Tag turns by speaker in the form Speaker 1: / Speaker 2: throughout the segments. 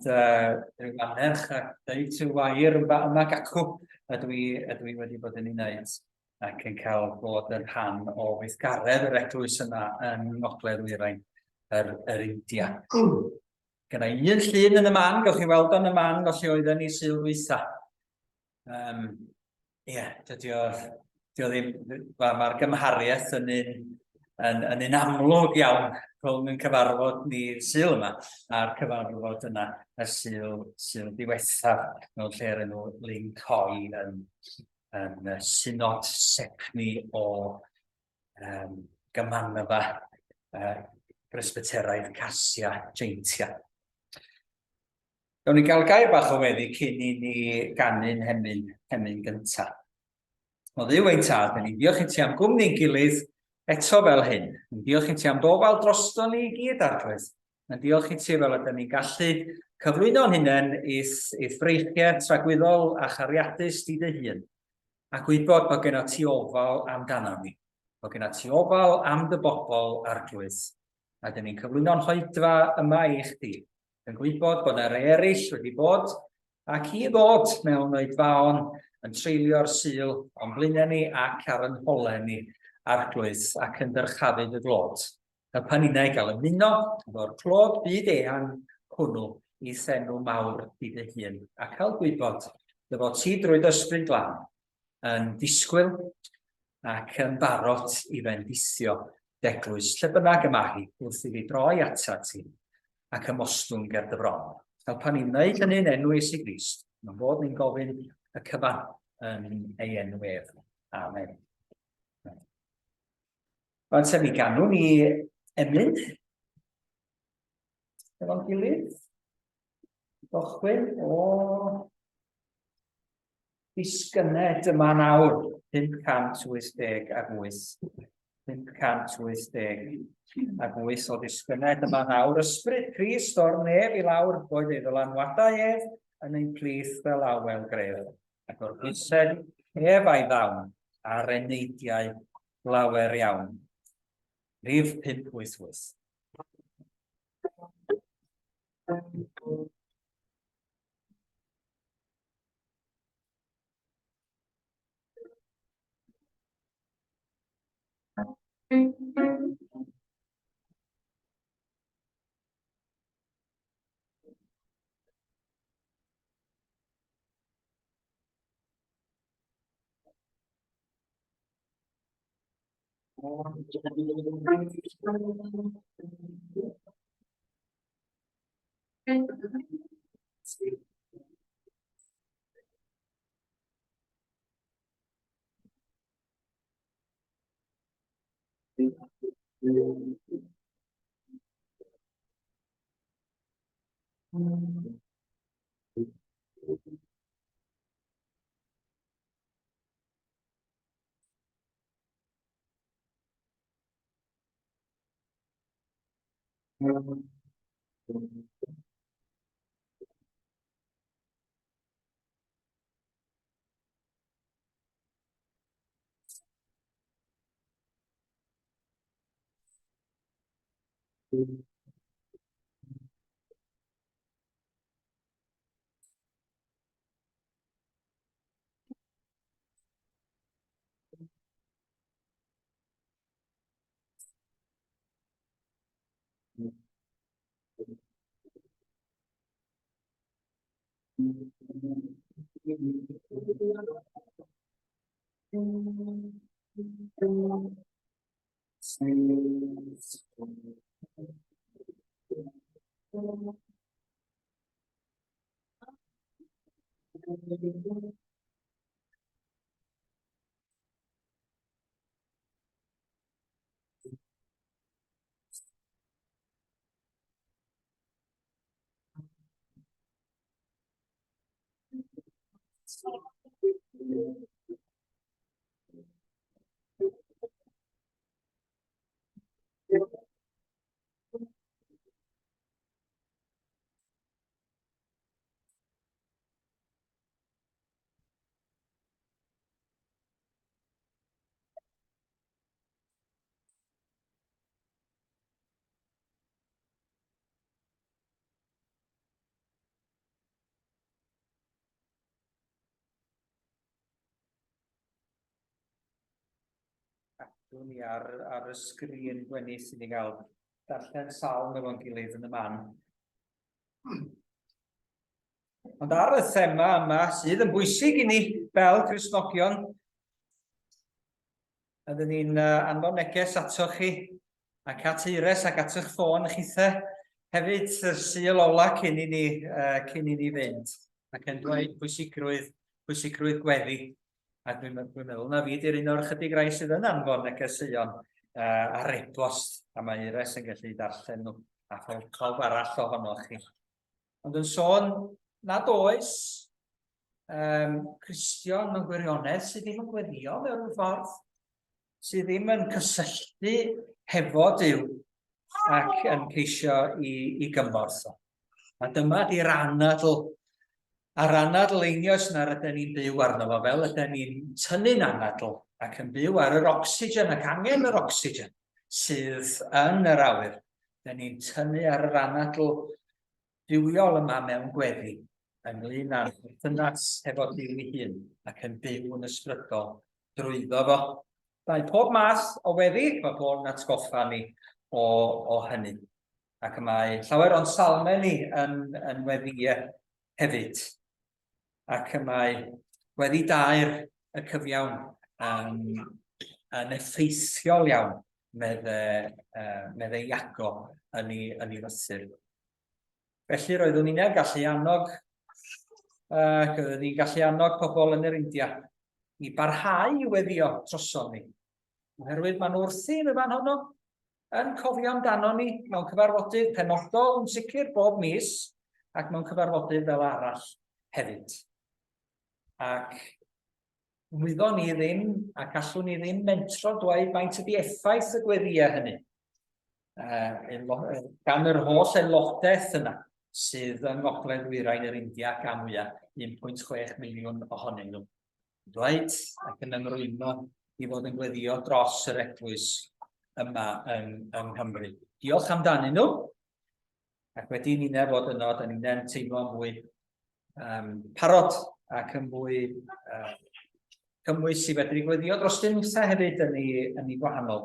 Speaker 1: rhyw annerch a dweud rhyw air yma, yma gacw ydw i, ydw i wedi bod yn ei wneud ac yn cael bod yn rhan o weithgaredd yr eglwys yna yng Ngogledd Ddwyrain yr, yr India. Gyda un llun yn y man, gewch chi weld o'n y man o lle oedden ni syl dwytha. Um, ie, yeah, dydy o, dydy o ddim, mae'r ma gymhariaeth yn un, yn, yn un amlwg iawn rhwng yn cyfarfod ni Sul yma a'r cyfarfod yna y Sul, Sul diwethaf mewn lle ar enw Lyn Coi yn, yn synod Sepni o um, gymanfa uh, Presbyteraidd Casia Jaintia. Gawn ni gael gair bach o weddi cyn i ni ganu'n hemyn, hemyn gyntaf. O Dduw ein tad, ni'n diolch i ti am gwmni'n gilydd eto fel hyn. Ni'n diolch i ti am dofal drosto ni i gyd, Arglwydd. Ni'n diolch i ti fel ydym ni'n gallu cyflwyno'n hunain i'th, i'th freichiau tragwyddol a chariadus di dy hun, a gwybod bod genna ti ofal amdano ni. Bod genna ti ofal am dy bobl, Arglwydd. A dyn ni'n cyflwyno'n hoedfa yma i chdi. Yn gwybod bod yna rai eraill wedi bod ac i ddod mewn oedfaon yn treulio'r Sul o'n blaenau ni ac ar yn holau ni, Arglwydd, ac yn dyrchafu dy glod. Helpa ninnau i gael ymuno efo'r clod byd eang hwnnw i enw mawr di dy hun, a cael gwybod dy fod ti drwy dy ysbryd glân yn disgwyl ac yn barod i fendithio d'eglwys, lle bynnag y mae hi, wrth iddi droi atat ti ac ymostwng ger dy fron. Helpa ni wneud hynny yn enw Iesu Grist, mae'n bod ni'n gofyn y cyfan yn ei enw ef. Amen. Rwan te, mi ganwn ni emyn efo'n gilydd. Gychwyn o Disgynned yma nawr, 588. 588 o ddisgynned yma nawr. Ysbryd Crist o'r nef i lawr, boed ei ddylanwadau ef yn ein plith fel awel gref. Ac o'r bwysed ef a'i ddawn ar eneidiau lawer iawn. Rhif 588. Dwi'n ni ar, ar y sgrin Gwenith i ni gael darllen salm efo'n gilydd yn y man. Ond ar y thema yma sydd yn bwysig i ni fel Cristnogion, ydyn ni'n anfon neges atoch chi ac at Eires ac at eich ffôn chithe hefyd y Sul ola cyn i ni, cyn i ni fynd ac yn dweud pwysigrwydd, pwysigrwydd gweddi. A dwi'n dwi meddwl na fi di'r un o'r chydig rai sydd yn anfon negeseuon ar e-bost a mae Eires yn gallu darllen nhw a phob, pawb arall ohonoch chi. Ond yn sôn nad oes um, Cristion mewn gwirionedd sydd ddim yn gweddio mewn rhyw ffordd, sydd ddim yn cysylltu hefo Duw ac yn ceisio i, i gymorth o. A dyma di'r anadl, a'r anadl einioes na rydyn ni'n byw arno fo, fel ydyn ni'n tynnu'n anadl ac yn byw ar yr ocsigen ac angen yr ocsigen sydd yn yr awyr. Dyn ni'n tynnu ar yr anadl duwiol yma mewn gweddi ynglyn â'r perthynas hefo Duw ei hun ac yn byw yn ysbrydol drwyddo fo. Mae pob math o weddi, mae Paul yn atgoffa ni o, o hynny. Ac y mae llawer o'n salmau ni yn, yn weddïau hefyd. Ac y mae weddi dair y cyfiawn yn, yn effeithiol iawn, medde, uh, medde Iago yn ei, yn ei lythyr. Felly roeddwn i'n gallu annog, ac oeddwn i'n gallu annog pobl yn yr India i barhau i weddio droson ni. Oherwydd maen nhw wrthi yn y fan honno, yn cofio amdano ni mewn cyfarfodydd penodol yn sicr bob mis ac mewn cyfarfodydd fel arall hefyd. Ac wyddon ni ddim ac allwn ni ddim mentro dweud faint ydy effaith y gweddïau hynny. Uh, gan yr holl aelodaeth yna sydd yng Ngogledd Ddwyrain yr India ac am mwyaf 1.6 miliwn ohonyn nhw. Dweud ac yn ymrwymo i fod yn gweddio dros yr eglwys yma yng, yng Nghymru. Diolch amdanyn nhw. Ac wedi i ninne fod yno, da ni'n teimlo mwy um, parod ac yn fwy uh, cymwys i fedru gweddio dros nhwtha hefyd yn ei, yn ei gwahanol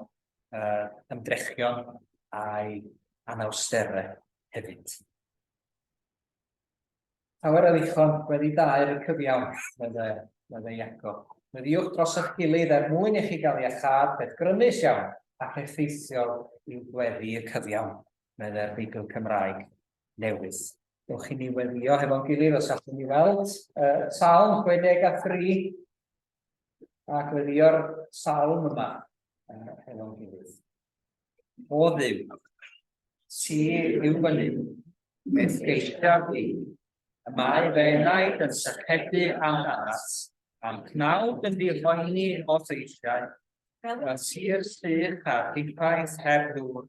Speaker 1: uh, ymdrechion a'i anawsterau hefyd. Llawer o ddichon wedi dair y cyfiawn, meddai, meddai Iago. Gweddiwch dros eich gilydd er mwyn i chi gael iachâd peth grymus iawn ac effeithiol yw gweddi y cyfiawn, meddai'r Beibl Cymraeg Newydd. Dewch i ni weddio hefo'n gilydd os allwn ni weld uh, Salm 63 a gweddio'r salm yma uh, hefo'n gilydd. O Dduw, ti yw fy Nuw, beth geisiaf fi, y mae fy enaid yn sychedu amdanat, a'm cnawd yn ddihoeni o'th eisiau, fel tir sych a rhifaeth heb ddŵr.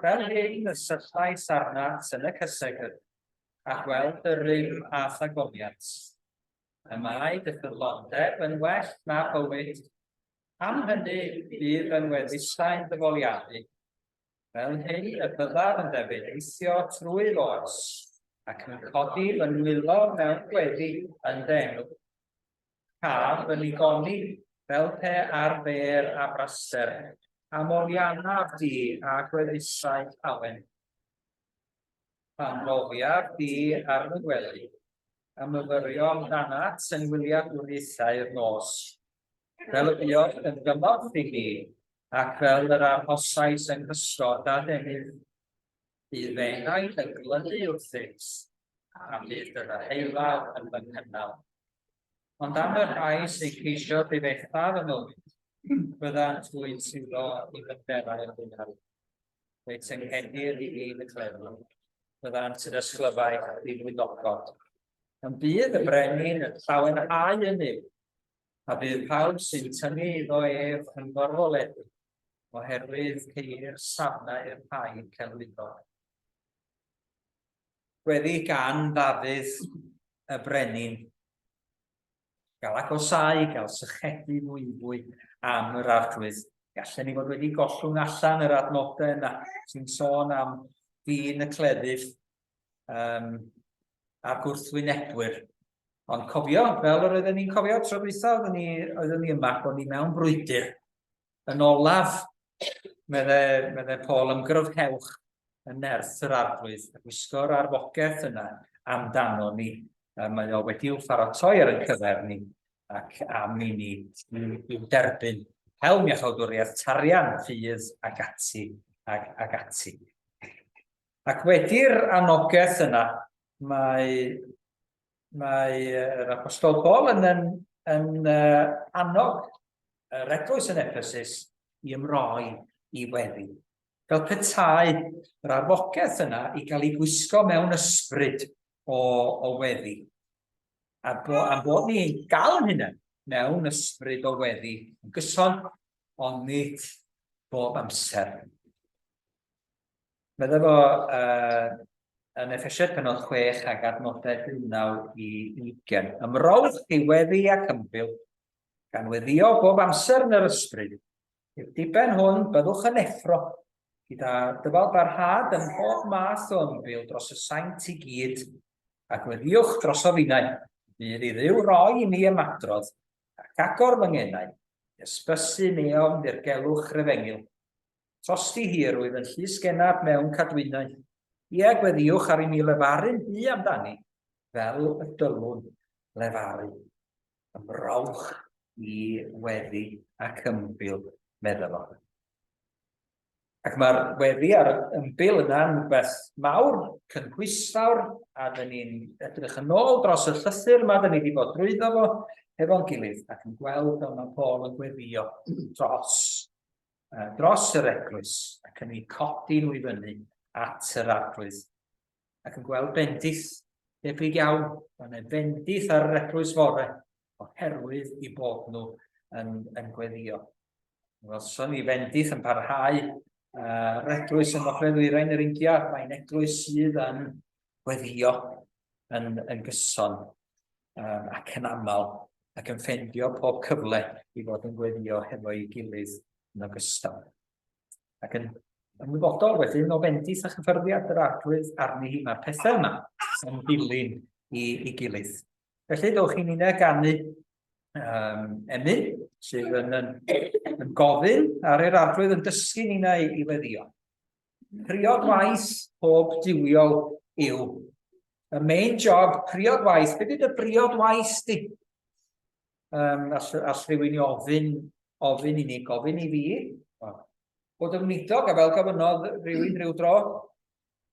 Speaker 1: Fel hyn y syllais arnat yn y cysegr, a gweld dy rym a thagoniant. Y mae dy ffyddlondeb yn well na bywyd, Am hynny, bydd fy ngwefusau'n dyfoliadu. Fel hyn y byddaf yn defeithio trwy oes, ac yn codi fy nwylo mewn gweddi yn dy enw. Caf fy nigoni fel pe ar fêr a braster, a moliannaf di a gwefusau llawen. Pan gofiaf di ar fy ngwely, a myfyrio amdanat yn wyliadwriaethau'r nos, Fel y buodd yn gymorth i mi, ac fel yr arhosais yng nghysgod a denydd, bydd fy enaid yn glynu wrthynt, a bydd dy ddeheulaw yn fy nghynnal. Ond am y rhai sy'n ceisio difetha fy mywyd, byddant hwy'n suddo i ddyfnderau'r ddaear. Fe'u tynghedir i lin y cleddyf, byddant yn ysglyfaeth i lwynogod. Ond bydd y brenin yn llawenhau yn Nuw, A bydd pawb sy'n tynnu iddo ef yn gorfoleddu, oherwydd ceir safnau'r rhai celwyddog. Gweddi gan Ddafydd y brenin. Gael agosau, gael sychedu fwyfwy am yr arglwydd. Gallen ni fod wedi gollwng allan yr adnodau yna sy'n sôn am ddyn y cleddyf um, a'r gwrthwynebwyr. Ond cofio, fel yr oedden ni'n cofio tro dwytha, oedden ni, oedden ni yma, bod ni mewn brwydr. Yn olaf, meddai, meddai Paul, ymgryfhewch yn nerth yr arglwydd a gwisgo'r arfogaeth yna amdano ni. Mae o wedi'w pharatoi ar ein cyfer ni ac am i ni i'w derbyn. Helm iachawdwriaeth, tarian, ffydd ac ati ac, ac ati. Ac wedi'r anogaeth yna, mae, mae yr Apostol Paul yn, yn, yn uh, annog yr eglwys yn Ephesus i ymroi i weddi. Fel petai yr arfogaeth yna i gael ei gwisgo mewn ysbryd o, o weddi. A, bo, a bod ni'n gael yn hynny mewn ysbryd o weddi yn gyson, ond nid bob amser. Meddai fo uh, yn Effesiaid penod 6 ac adnodau 19 i 20. Ymrowch i weddi ac ymbil, gan weddio bob amser yn yr ysbryd. I'r diben hwn, byddwch yn effro, gyda dyfal barhad ym mhob math o ymbil dros y saint i gyd, a gweddiwch dros ofinau, bydd i Dduw roi i mi ymadrodd, ac agor fy ngenau, ysbysu meon ddirgelwch refengyl, Tosti hir wyf yn llysgennad mewn cadwynau. Ie, gweddïwch ar i mi lefaru'n bu amdani, fel y dylwn lefaru. Ymrowch i weddi ac ymbil, medda fo. Ac mae'r weddi a'r ymbil yna'n rhywbeth mawr, cynhwysfawr, a dyn ni'n edrych yn ôl dros y llythyr yma, dyn ni wedi bod drwyddo fo hefo'n gilydd, ac yn gweld fel mae Paul yn gweddio dros dros yr eglwys ac yn eu codi nhw i fyny at yr arglwydd ac yn gweld bendith debyg iawn. Mae yna bendith ar yr eglwys fore oherwydd i bod nhw yn, yn gweddio. Welson ni fendith yn parhau yr eglwys yn Ngogledd Ddwyrain yr India, mae'n eglwys sydd yn gweddio yn, yn gyson um, ac yn aml ac yn ffendio pob cyfle i fod yn gweddio hefo'i gilydd yn ogystal. Ac yn ymwybodol wedyn o fendith a chyffyrddiad yr arglwydd arni hi, mae'r pethau yma yn dilyn i, i gilydd. Felly, dewch i ni'n ganu um, emyn sydd yn, yn, yn gofyn ar yr arglwydd yn dysgu ni'n i, i weddio. Priod waith pob duwiol yw. Y main job, priod waith. Be di dy briod waith di? Um, all, all rhywun i ofyn, ofyn i ni, gofyn i fi, bod yn weinidog, a fel gofynnodd rhywun rhyw dro,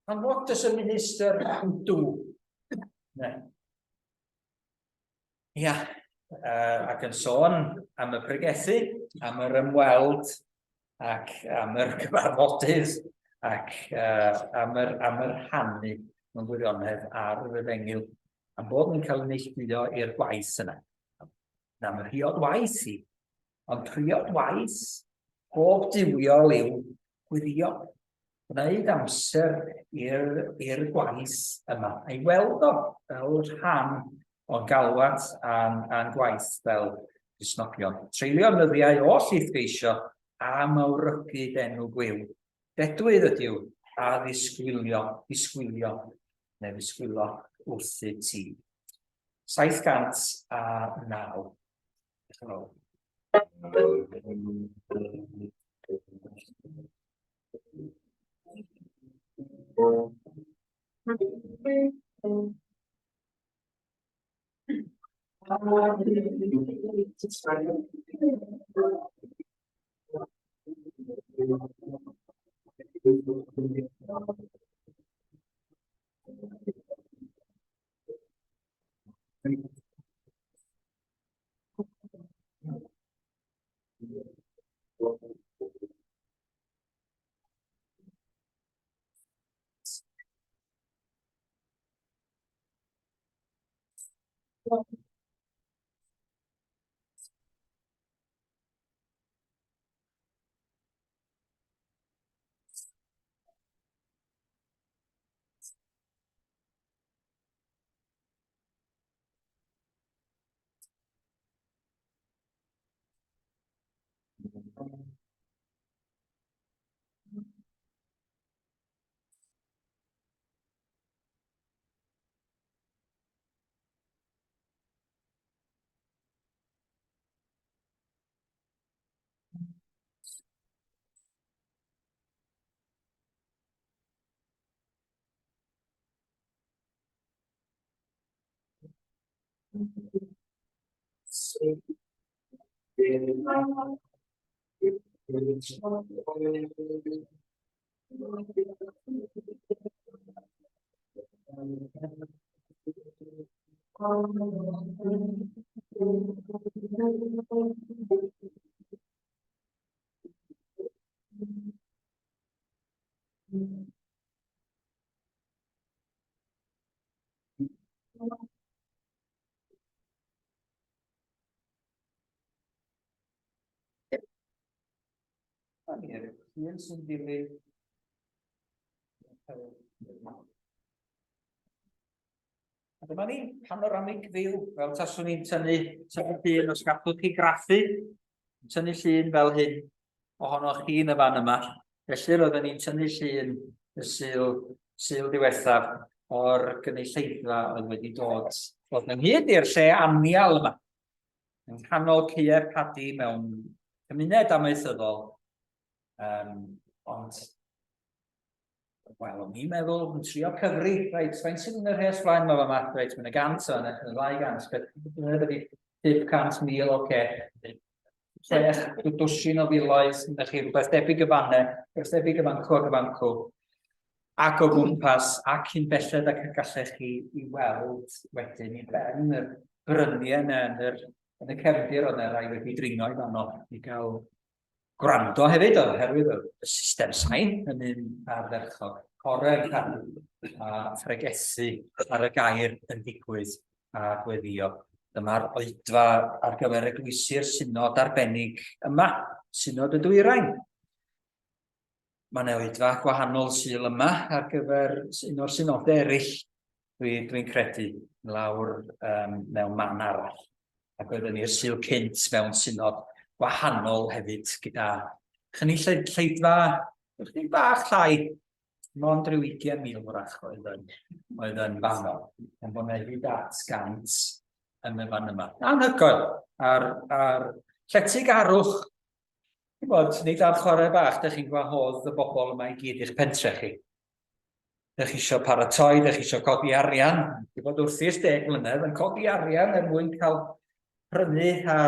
Speaker 1: and what does a minister do? Ne. Ia, uh, ac yn sôn am y pregethu, am yr ymweld ac am yr cyfarfodydd ac uh, am, yr, am yr rhannu mewn gwirionedd ar yr efengyl, am bod ni'n cael ei neilltuo i'r gwaith yna. Na, mae rhiod waith i, ond priod waith pob duwiol yw gwyddio. Gwneud amser i'r gwaith yma, a'i weld o fel rhan o'n galwad a'n, a'n gwaith fel Cristnogion. Treulio nyddiau oll i'th geisio a mawrygu d'enw gwiw. Dedwydd ydyw a ddisgwylio, ddisgwylio, neu ddisgwylo wrthyt ti. 709. Diolch yn fawr. A ni'r un sy'n dilyn. A dyma ni, panoramic view, fel taswn i'n tynnu, tynnu llun os gallwch chi graffu, tynnu llun fel hyn ohonoch chi yn y fan yma. Felly roedden ni'n tynnu llun y Sul, Sul diwethaf o'r gynulleidfa oedd wedi dod, dod ynghyd i'r lle anial yma. Yng nghanol caeau padi mewn cymuned amaethyddol, um, ond Wel, o'n i'n meddwl, yn trio cyfri, reit, faint sydd yn y rhes flaen yma fama? Reit, mae'n y gant o'n y 200, beth ydy 500, 1000, oce. 6, dwsin o filoedd, ydych chi rhywbeth debyg y fanne, rhywbeth debyg y fancw ac y fancw. Ac o gwmpas, ac cyn belled ac y gallech chi i weld wedyn i ben y bryniau yna yn, yr, yn y cefndir, oedd yna rai wedi dringo i fanno i gael gwrando hefyd oherwydd y system sain yn un ardderchog. Corau yn canu a phregethu ar y gair yn digwydd a gweddio. Dyma'r oedfa ar gyfer eglwysi'r synod arbennig yma, Synod y Dwyrain. Mae yna oedfa gwahanol Sul yma ar gyfer un o'r synodau eraill, dwi'n dwi credu, lawr um, mewn man arall. Ac oeddwn ni'r Sul cynt mewn synod gwahanol hefyd gyda chynulleidfa ychydig bach llai, mond rhyw 20,000 wrach oedd yn, oedd yn fanno. Ond bod yna hyd at gant yn y fan yma. Anhygoel ar, ar lletygarwch. Ti'n bod, nid ar chwarae bach, dych chi'n gwahodd y bobl yma i gyd i'ch pentre chi. Dych chi eisiau paratoi, dych chi eisiau codi arian. Ti'n bod wrthi ers 10 mlynedd yn codi arian er mwyn cael prynu a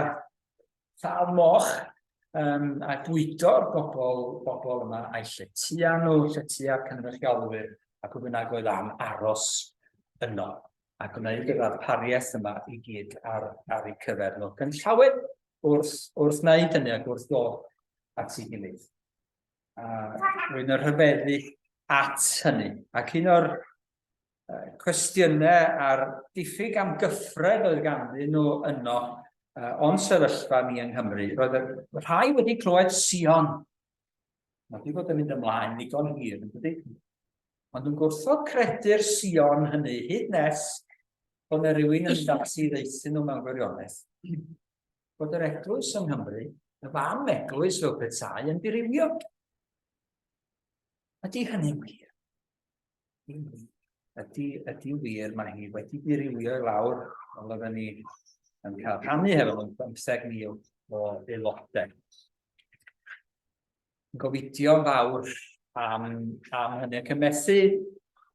Speaker 1: lladd moch um, a bwydo'r bobl, bobl yma a'i lletya nhw, lletya'r cynrychiolwyr a pwy bynnag oedd am aros yno a gwneud y ddarpariaeth yma i gyd ar, ar eu cyfer nhw. Yn llawer wrth, wrth wneud hynny ac wrth ddod at ei gilydd. A rwy'n y rhyfeddu at hynny. Ac un o'r cwestiynau a'r diffyg amgyffred oedd ganddyn nhw yno o'n sefyllfa ni yng Nghymru, roedd y rhai wedi clywed Sion. Mae wedi bod yn mynd ymlaen ddigon hir, yn dydy? Ond yn gwrthod credu'r Sion hynny hyd nes bod yna rhywun yn dod i ddeuthu nhw mewn gwirionedd bod yr eglwys yng Nghymru, y fam eglwys fel petai, yn dirywio. Ydy hynny'n wir? Ydy, ydy wir, mae hi wedi dirywio i lawr, ond oedden ni yn cael rhannu hefo nhw'n 15,000 o aelodau. Yn gofidio'n fawr am, am hynny ac yn methu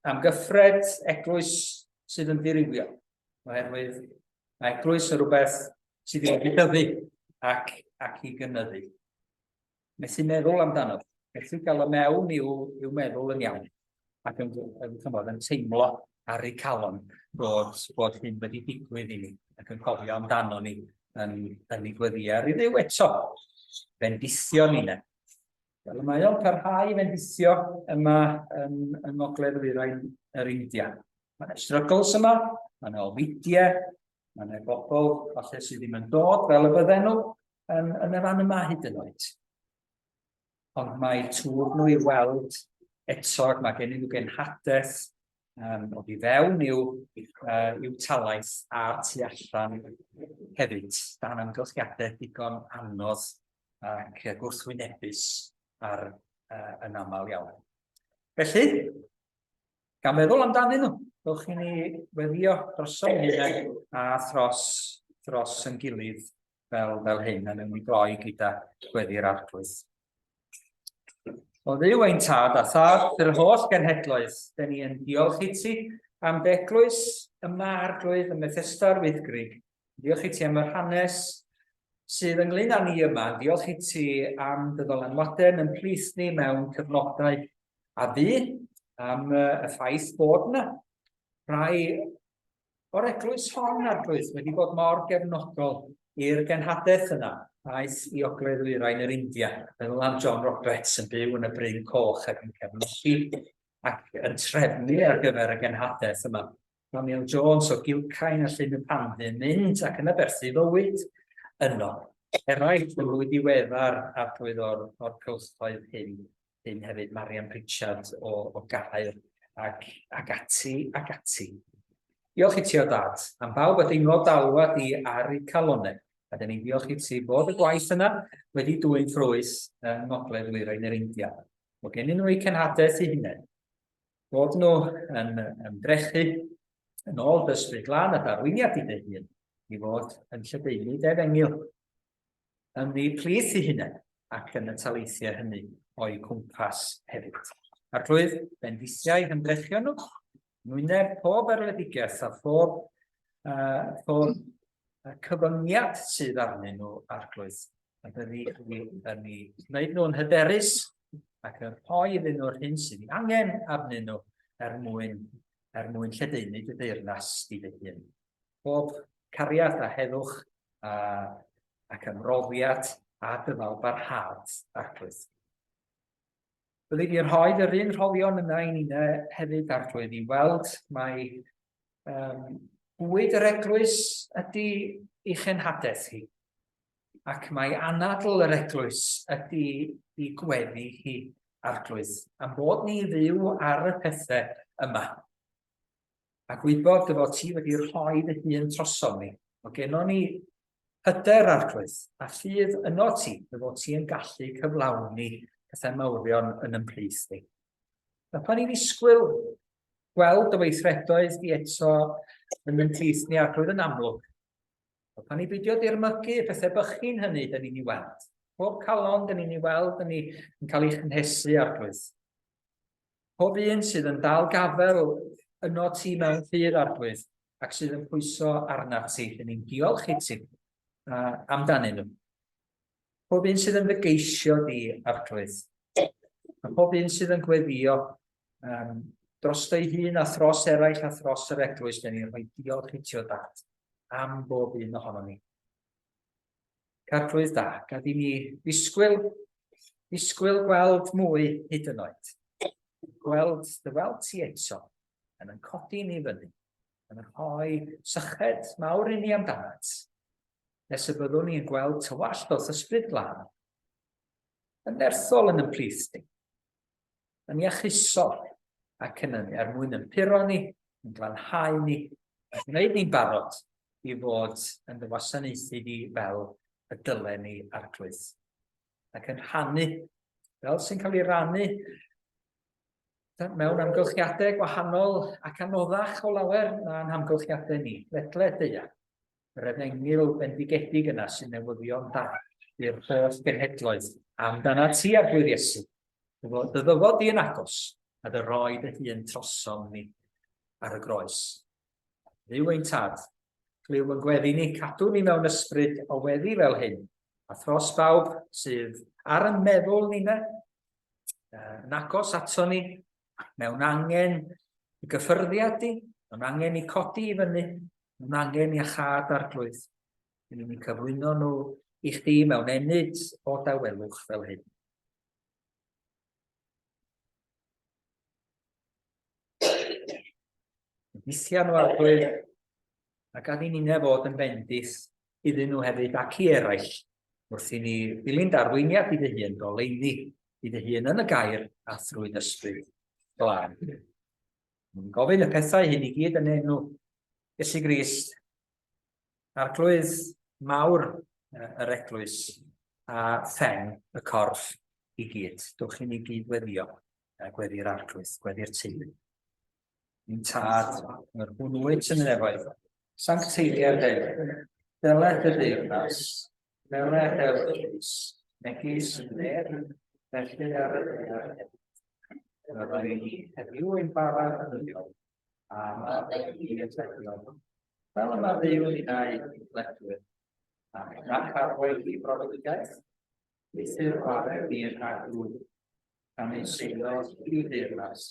Speaker 1: am gyffred eglwys sydd yn dirywio, oherwydd mae eglwys yn rhywbeth sydd wedi dyfu ac, ac i gynyddu. Methu meddwl amdano, methu gael y mewn i'w, i'w meddwl yn iawn ac yn, yn, chymod, yn teimlo ar eu calon bod, bod hyn wedi digwydd i ni ac yn cofio amdano ni yn, yn ei gweddiau ar i Dduw eto. Bendithio ni ne. Fel y mae o'n parhau i fendithio yma yn, yng Ngogledd Ddwyrain yr India. Mae yna struggles yma, mae yna ofidiau, mae yna bobl falle sydd ddim yn dod fel y bydden nhw yn, yn y fan yma hyd yn oed. Ond mae tŵr nhw i weld eto ac mae gen nhw genhadaeth um, o fi fewn i'w, uh, i'w talaith a tu allan hefyd, dan amgylchiadau digon anodd ac gwrthwynebus ar, uh, yn aml iawn. Felly, gan feddwl amdanyn nhw, dewch i ni weddio drosom hunain a thros, dros yn gilydd fel, fel hyn, a newn ni gloi gyda gweddi'r Arglwydd. O Dduw ein tad a thad yr holl genhedloedd, dyn ni yn diolch i ti am dy eglwys yma, Arglwydd, ym Methesda'r Wyddgrug. Diolch i ti am yr hanes sydd ynglyn â ni yma. Diolch i ti am dy ddylanwadau yn plith ni mewn cyfnodau a fu, am y ffaith bod yna rai o'r eglwys hon, Arglwydd, wedi bod mor gefnogol i'r genhadaeth yna aeth i ogledd ddwyrain yr India. Meddwl am John Roberts yn byw yn y Bryn Coch ac yn cefnogi ac yn trefnu ar gyfer y genhadaeth yma. Daniel Jones o Gilcain a Llyn y Pandy yn mynd ac yn aberthu fywyd yno. Eraill yn fwy diweddar arglwydd o'r, or cylchoedd hyn, hyn hefyd, Marian Pritchard o, o Gaer ac, ac ati ac ati. Diolch i ti o dad, am bawb a deimlo dalwad i ar eu calonau. A dyn ni'n diolch i ti bod y gwaith yna wedi dwyn ffrwyth yng Ngogledd Ddwyrain yr India. Bod gennyn nhw eu cenhadaeth eu hunain. Bod nhw yn ymdrechu yn ôl dy ysbryd glân a darwiniad i dy hun i fod yn lledaenu dy efengyl yn eu plith eu hunain ac yn y taleithiau hynny o'u cwmpas hefyd. Arglwydd, bendithiau hymdrechion nhw, nwyneb pob erledigaeth a phob, pob cyfyngiad sydd arnyn nhw, Arglwydd. A byddi chi yn ei gwneud nhw'n hyderus ac yn rhoi iddyn nhw'r hyn sydd ei angen arnyn nhw er mwyn, er mwyn lledaenu dy deyrnas di dy hun. Pob cariad a heddwch a, ac ymroddiad a dyfal barhad, Arglwydd. Byddi di'n rhoi yr un rhoddion yna i ninnau hefyd, Arglwydd, i weld mai um, bwyd yr eglwys ydy ei chenhadaeth hi, ac mai anadl yr eglwys ydy ei gweddi hi, Arglwydd, am bod ni fyw ar y pethau yma. A gwybod dy fod ti wedi rhoi dy hun trosom ni. Mae gennon ni hyder, Arglwydd, a ffydd yno ti, dy fod ti yn gallu cyflawni pethau mawrion yn yn plith ni. A pan i ddisgwyl gweld dy weithredoedd di eto yn yn plith ni, Arglwydd, yn amlwg, a pan i beidio dirmygu y pethau bychin hynny dyn ni'n ei weld. Pob calon dyn ni'n ei weld, dyn ni yn cael ei chynhesu, Arglwydd. Pob un sydd yn dal gafael yno ti mewn ffydd, Arglwydd, ac sydd yn pwyso arnat ti, dyn ni'n diolch i ti amdanyn nhw. Pob un sydd yn dy geisio di, Arglwydd, a pob un sydd yn gweddio um, dros ei hun a thros eraill a thros yr eglwys, dyn ni'n rhoi diolch i ti o dad am bob un ohono ni. Arglwydd da, gad i ni ddisgwyl, ddisgwyl gweld mwy hyd yn oed. Gweld dy weld ti eto, yn yn codi ni fyny, yn rhoi syched mawr i ni amdanat, nes y byddwn ni'n gweld tywallt o'th ysbryd glân, yn nerthol yn yn plith ni, yn iachusol ac yn yn er mwyn yn puro ni, yn glanhau ni, a gwneud ni'n barod i fod yn dy wasanaethu di fel y dylen ni Arglwydd. Ac yn rhannu, fel sy'n cael ei rannu mewn amgylchiadau gwahanol ac anoddach o lawer na'n hamgylchiadau ni, ledled ddaear. Yr efengyl bendigedig yna sy'n newyddion da i'r holl genhedloedd amdana ti, Arglwydd Iesu. Dy ddyfod di yn agos, a dy roi dy hun trosom ni ar y groes. Dduw ein tad, clyw yn gweddi ni, cadw ni mewn ysbryd o weddi fel hyn, a thros bawb sydd ar yn meddwl ni, yn agos ato ni, mewn angen i gyffyrddiad di, mewn angen i codi i fyny, mewn angen i achad Arglwydd. Dyn ni'n cyflwyno nhw i chdi mewn ennyd o dawelwch fel hyn. Bendithia nhw Arglwydd, a gad i ninne fod yn bendith iddyn nhw hefyd ac i eraill, wrth i ni ddilyn darweiniad i dy hun, goleuni i dy hun yn y gair a thrwy ysbryd glân. Yn gofyn y pethau hyn i gyd yn enw Iesu Grist, Arglwydd mawr yr eglwys a phen y corff i gyd. Dwch i ni gyd weddio, gweddi'r Arglwydd, gweddi'r teulu. Ein tad, yr hwn wyt yn y nefoedd, sancteiddier dy enw, deled dy deyrnas, deled ewyllys, megis yn y nef, felly ar y ddaear hefyd. Rhoddi ni heddiw ein bara dyddiol, A maddau i atebion, fel y maddeuwn ninnau i'n ddyledwyr, ac nac arwain i brofedigaeth, eithr gwared ni rhag drwg, gan ei seilo i'w deyrnas,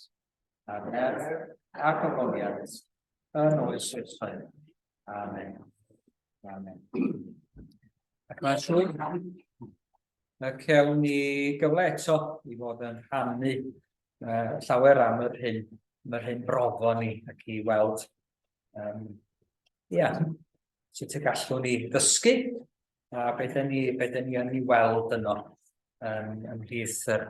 Speaker 1: a'r nerth a'r gogoniant yn oes oesoedd. Amen. Amen. Ac mae'n siŵr y cewn ni gyfle eto i fod yn rhannu llawer am yr hyn, am yr hyn brofon ni ac i weld um, ia, sut y gallwn ni ddysgu a beth ydyn ni, beth ydyn ni yn ei weld yno ymhlith yr,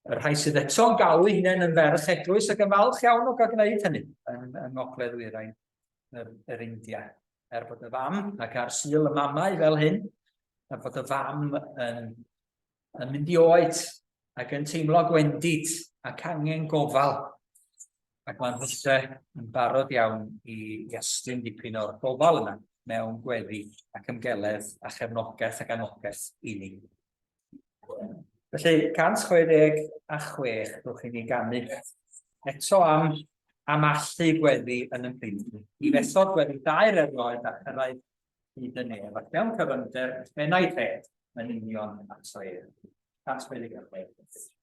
Speaker 1: y rhai sydd eto'n galw eu hunain yn ferch eglwys ac yn falch iawn o gael gwneud hynny yn, yng Ngogledd Ddwyrain yr, yr India. Er bod y fam, ac ar Sul y mamau fel hyn, er bod y fam yn, yn mynd i oed ac yn teimlo gwendid ac angen gofal. Ac mae'n hwse yn barod iawn i, i estyn dipyn o'r gofal yna mewn gweddi ac ymgeledd a chefnogaeth ac anogaeth i ni. Felly, 166, rhowch i ni ganu eto am, am allu gweddi yn y pryd. I fethodd gweddi dair erioed a chyrraedd hyd y nef, ac mewn cyfyngder, menai rhed yn union ato ef. 166.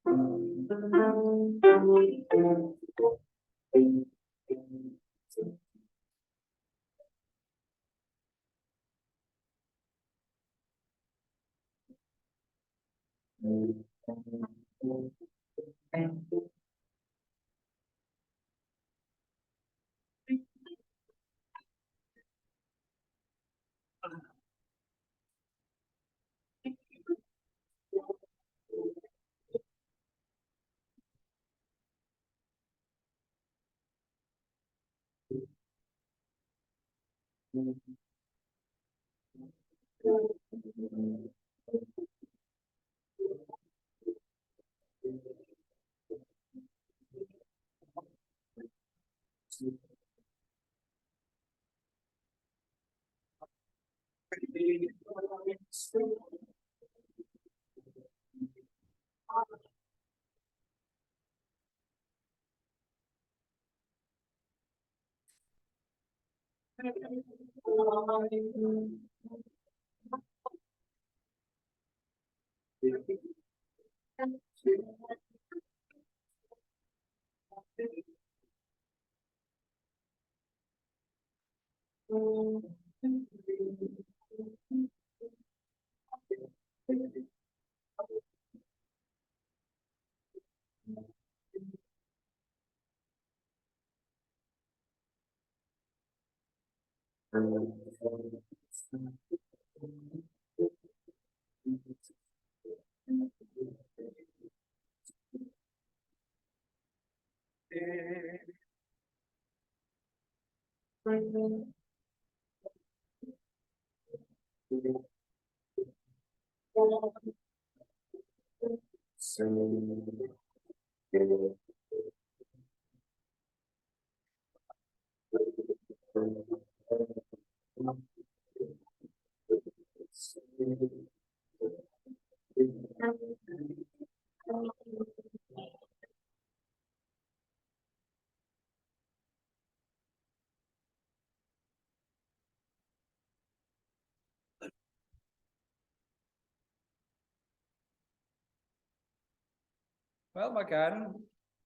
Speaker 1: Wel, mae gan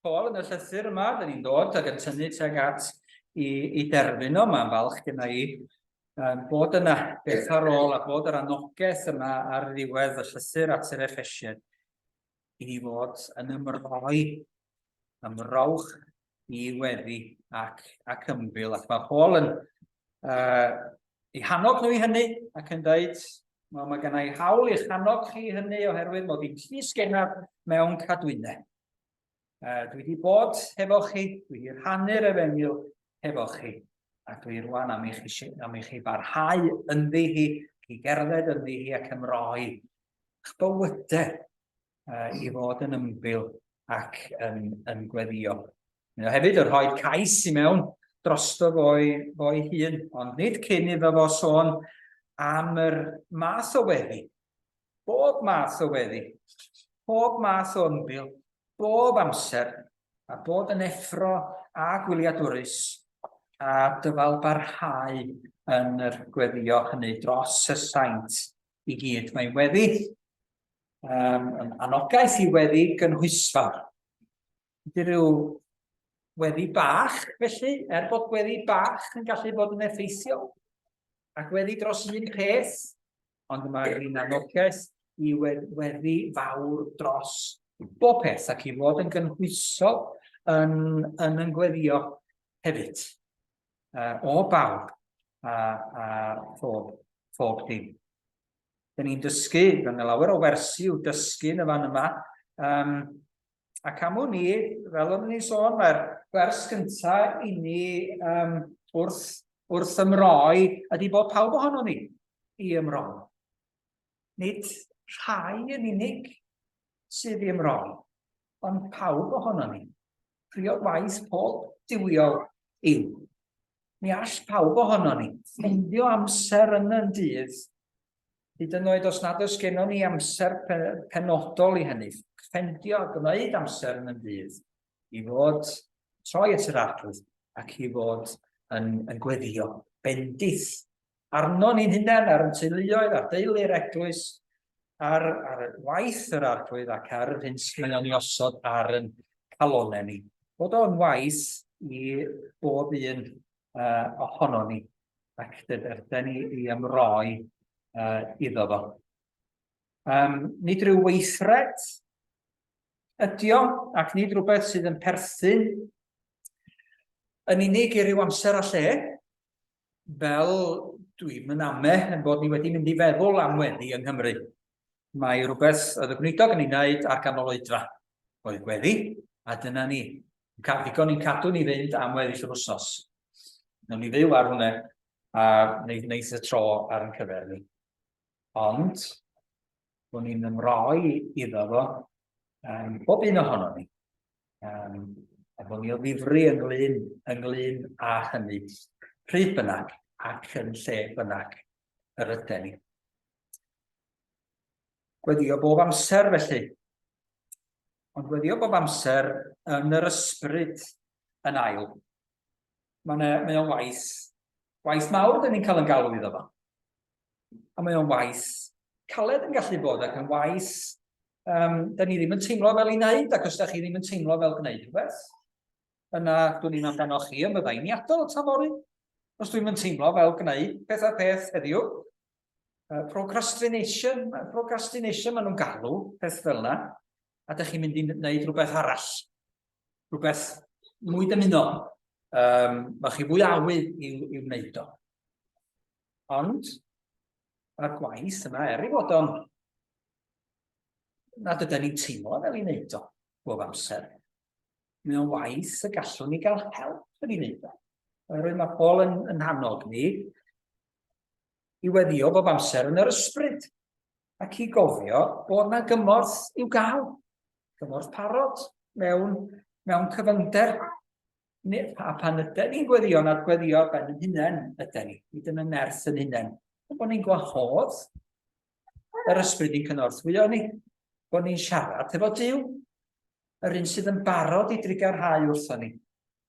Speaker 1: Paul yn y llythyr yma, dyn ni'n dod ac yn tynnu tuag at i, i derfyn o, mae'n falch gyda i um, bod yna beth ar ôl a bod yr anogaeth yma ar ddiwedd y llythyr at yr Effesiaid i ni fod yn ymroi, ymrowch i weddi ac, ac ymbil. Ac mae Paul yn uh, i hannog nhw i hynny ac yn dweud, well, mae gennau hawl i'ch hannog chi hynny oherwydd mod i'n llys gennaf mewn cadwynau. Uh, dwi wedi bod hefo chi, dwi wedi rhannu'r efengyl hefo chi, a dwi rwan am i chi, am i chi barhau ynddi hi, i gerdded ynddi hi ac ymroi eich bywydau uh, i fod yn ymbil ac yn, yn gweddio. Mae o hefyd yn rhoi cais i mewn drosto fo'i, fo'i hun, ond nid cyn iddo fo sôn am yr math o weddi. Bob math o weddi, pob math o ymbil, bob amser, a bod yn effro a gwyliadwrus a dyfal barhau yn yr gweddio hynny dros y saint i gyd. Mae'n weddi yn anogaeth i weddi gynhwysfawr. Ydy rhyw weddi bach, felly, er bod gweddi bach yn gallu bod yn effeithiol, a gweddi dros un peth, ond mae'r un anogaeth i weddi fawr dros bob peth ac i fod yn gynhwysol yn yn gweddio hefyd, o bawb a phob dim. Dyn ni'n dysgu, mae yna lawer o wersi i'w dysgu yn y fan yma, ac am wn i, fel oeddwn ni'n sôn, mae'r gwers gyntaf i ni wrth ymroi ydy bod pawb ohono ni i ymroi. Nid rhai yn unig sydd i ymroi, ond pawb ohono ni. Priod waith pob duwiol yw. Mi all pawb ohono ni ffeindio amser yn yn dydd, hyd yn oed os nad oes gennon ni amser penodol i hynny, ffeindio a gwneud amser yn yn dydd i fod troi at yr Arglwydd ac i fod yn gweddio bendith arno ni'n hunain, ar yn teuluoedd, ar deulu'r eglwys, ar waith yr Arglwydd ac ar yr hyn sydd o'n i osod ar yn calonau ni. Bod o'n waith i bob un ohono ni ac dydyn ni i ymroi iddo fo. Nid rhyw weithred ydy o, ac nid rhywbeth sydd yn perthyn yn unig i ryw amser a lle, fel dwi'n yn ame yn bod ni wedi mynd i feddwl am weddi yng Nghymru. Mae rhywbeth oedd y gweinidog yn ei wneud ar ganol oedfa. Oedd gweddi, a dyna ni. Cael ddigon i'n cadw ni fynd am weddill yr wsos. Nawn ni fyw ar hwnna a wneud wneud y tro ar yn cyfer ni. Ond, bod ni'n ymroi iddo fo, bob un ohono ni. A bod ni o ddifri ynglyn â hynny, pryd bynnag ac yn lle bynnag yr yden ni. Gweddio bob amser felly, ond gweddio bob amser yn yr ysbryd yn ail. Mae o'n waith mawr dyn ni'n cael yn galw iddo fo. A mae o'n waith caled yn gallu bod ac yn waith da ni ddim yn teimlo fel ei wneud, ac os da chi ddim yn teimlo fel gwneud rhywbeth, yna dwi'n i'n amdano chi yn byddai'n i adael y tafori. Os dwi'n yn teimlo fel gwneud peth a peth heddiw, procrastination maen nhw'n galw peth fel yna, a da chi'n mynd i wneud rhywbeth arall, rhywbeth mwy dymunol. Mae chi fwy awydd i'w wneud o. Ond, mae'r gwaith yma, er ei fod o'n nad ydyn ni'n teimlo fel i wneud o bob amser, mae o'n waith y gallwn ni gael help yn ei wneud o. Oherwydd mae Paul yn hannog ni i weddio bob amser yn yr ysbryd ac i gofio bod yna gymorth i'w gael, gymorth parod mewn cyfyngder. A pan ydy ni'n gweddio nad gweddio ar ben yn hunain ydy ni, nid yn y nerth yn hunain, ond bod ni'n gwahodd yr ysbryd i'n cynorthwyo ni, bod ni'n siarad efo Duw, yr un sydd yn barod i drugarhau wrtho ni,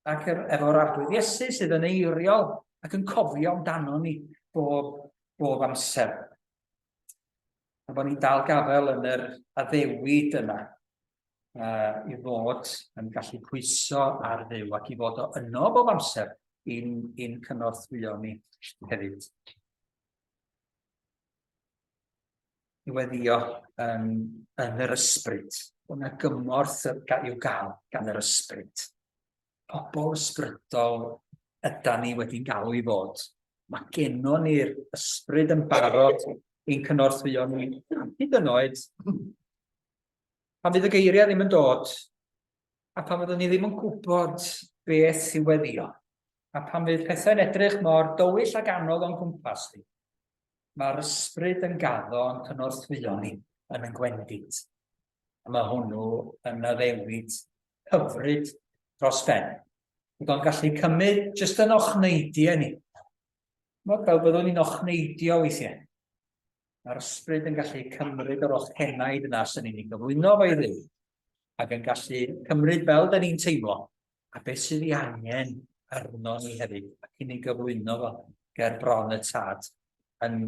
Speaker 1: ac efo'r Arglwydd Iesu sydd yn eiriol ac yn cofio amdano ni bob amser. A bod ni'n dal gafael yn yr addewid yna i fod yn gallu pwyso ar Dduw ac i fod o yno bob amser i'n cynorthwyo ni hefyd. I weddio yn yr ysbryd. Bod yna gymorth i'w gael gan yr ysbryd. Pobl ysbrydol yda ni wedi'n galw i fod. Mae gennon ni'r ysbryd yn barod i'n cynorthwyo ni, hyd yn oed pan fydd y geiriau ddim yn dod, a pan fyddwn ni ddim yn gwybod beth i'w weddio, a pan fydd pethau'n edrych mor dywyll ac anodd o'n gwmpas ni, mae'r ysbryd yn gaddo yn cynorthwyo ni yn ein gwendid. A mae hwnnw yn addewid hyfryd dros ben. Bod o'n gallu cymryd jyst yn ochneidiau ni. Mae fel byddwn ni'n ochneidio weithiau. Mae'r ysbryd yn gallu cymryd yr ochenaid yna sy'n ni'n ei gyflwyno fo i Dduw, ac yn gallu cymryd fel da ni'n teimlo. a beth sydd ei angen arno ni hefyd, ac i ni gyflwyno fo ger bron y tad, yn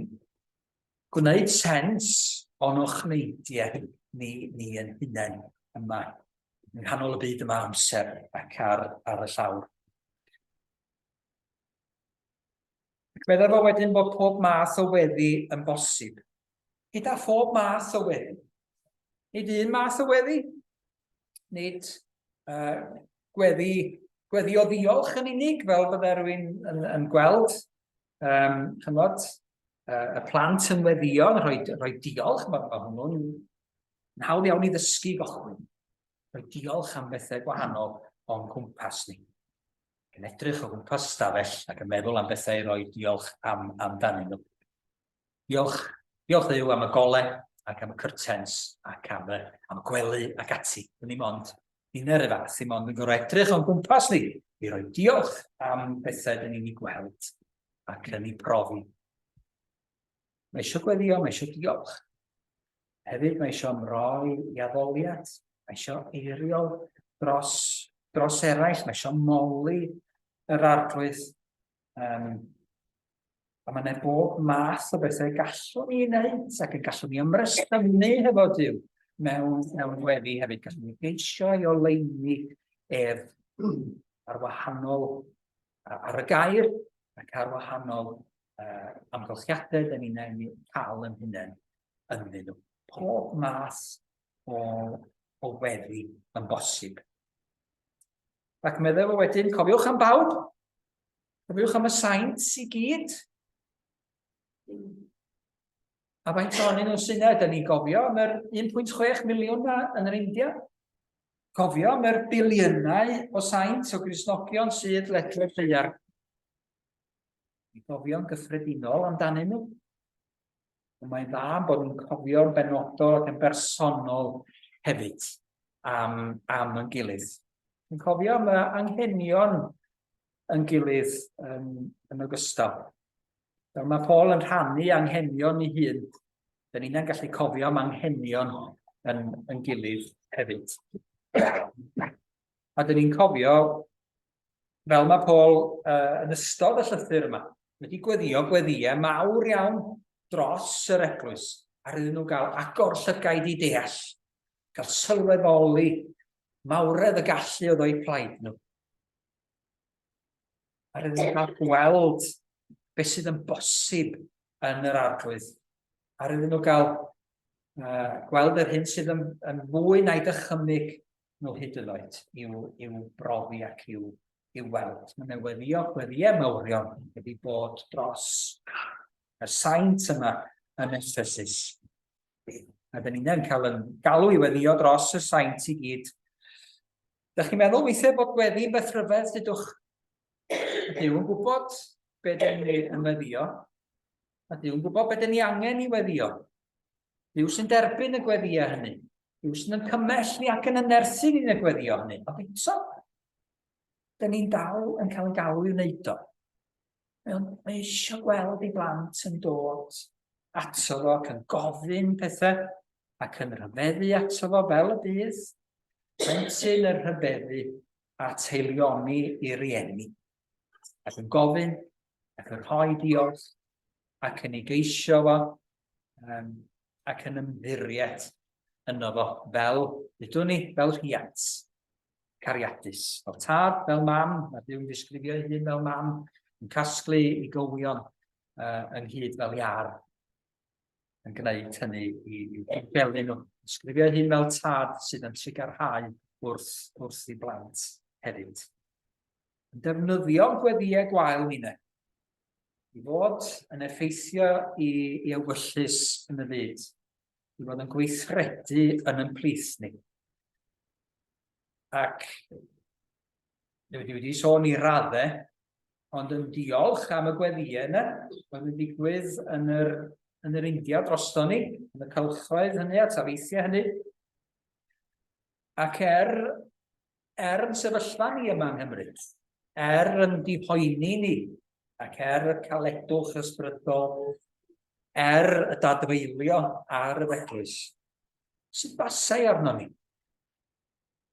Speaker 1: gwneud sens o'n ochneidiau ni, ni yn hunain yma, yng nghanol y byd yma amser ac ar, ar y llawr. Ac meddai fo wedyn bod pob math o weddi yn bosib. Gyda phob math o weddi. Nid un math o weddi, nid uh, gweddi, gweddi o ddiolch yn unig, fel byddai rhywun yn, yn gweld. Um, chymod, uh, y plant yn weddio, yn rhoi, rhoi diolch, mae, mae hwnnw'n yn hawdd iawn i ddysgu gochwyn. Rhoi diolch am bethau gwahanol o'n cwmpas ni. Yn edrych o gwmpas stafell ac yn meddwl am bethau i roi diolch am amdanyn nhw. Diolch, diolch Dduw am y gole ac am y cyrtens ac am y, am y gwely ac ati. Dyn ni mond, ni'n yr fath, ddim ond yn gorfod edrych o'n gwmpas ni i roi diolch am bethau dyn ni'n ei gweld ac yn ei profi. Mae eisiau gweddio, mae eisiau diolch. Hefyd mae eisiau ymroi i addoliad, mae eisiau eiriol dros, dros eraill, mae eisiau moli yr arglwydd. Um, a mae yna bob math o bethau gallwn ni wneud ac yn gallwn ni ymresymu hefo Duw mewn, mewn gweddi hefyd. Gallwn ni geisio ei oleuni ef ar wahanol, ar y gair ac ar wahanol uh, amgylchiadau da ni'n cael yn hunain ynddyn nhw. Pob math o, o weddi yn bosib. Ac meddwl fo wedyn, cofiwch am bawb, cofiwch am y saint i gyd. A faint ohonyn nhw sy'n yna, dyn ni'n gofio am yr 1.6 miliwn na yn yr India. Cofio am yr biliynau o saint o Gristnogion sydd ledled ddaear. I gofio'n gyffredinol amdanyn nhw. Ond mae'n dda bod ni'n cofio'n benodol ac yn bersonol hefyd am, am yn gilydd. Yn cofio am y anghenion yn gilydd yn, yn ogystal. Fel mae Paul yn rhannu anghenion ei hun, dyn ni'n gallu cofio am anghenion yn, yn gilydd hefyd. A dyn ni'n cofio fel mae Paul uh, yn ystod y llythyr yma, wedi gweddio gweddïau mawr iawn dros yr eglwys, ar iddyn nhw gael agor llygaid i deall, gael sylweddoli mawredd y gallu oedd o'i plaid nhw. Ar iddyn nhw gael gweld beth sydd yn bosib yn yr arglwydd. Ar iddyn nhw gael uh, gweld yr hyn sydd yn, yn fwy na'i dychymyg nhw hyd yn oed i'w, i'w brofi ac i'w, i'w weld. Mae'n newyddio gweddiau mawrion wedi bod dros y saint yma yn Ephesus. A dyn ni'n cael yn galw i weddio dros y saint i gyd. Dych chi'n meddwl weithiau bod gweddi'n beth rhyfedd, dydwch? Duw yn gwybod be dyn ni yn weddio. A Duw yn gwybod be dyn ni angen i weddio. Duw sy'n derbyn y gweddïau hynny. Duw sy'n yn cymell ni ac yn ynerthu ni'n y gweddio hynny. Ond eto, dyn ni'n dal yn cael ein galw i wneud o. Mae o'n mae eisiau gweld ei blant yn dod ato fo ac yn gofyn pethau ac yn rhyfeddu ato fo fel y bydd plentyn yn rhyfeddu a teilioni i rieni. Ac yn gofyn ac yn rhoi diolch ac yn ei geisio fo um, ac yn ymddiried yno fo fel, ydwn ni, fel rhiant cariadus. Fel tad, fel mam, mae Duw'n disgrifio ei hun fel mam, yn casglu i gywion uh, ynghyd fel iar, yn gwneud hynny i, i'w gelu nhw. Disgrifio ei hun fel tad sydd yn trugarhau wrth, wrth i blant hefyd. Yn defnyddio gweddïau gwael ninnau i fod yn effeithio i, i ewyllys yn y byd, i fod yn gweithredu yn yn plith ni. Ac dwi wedi sôn i raddau, ond yn diolch am y gweddïau yna, oedd yn digwydd yn yr, yn yr India drosto ni, yn y cylchoedd hynny a tafeithiau hynny. Ac er, er yn sefyllfa ni yma yng Nghymru, er yn dihoeni ni, ac er y caledwch ysbrydol, er y dadfeilio ar yr eglwys, sut basai arno ni?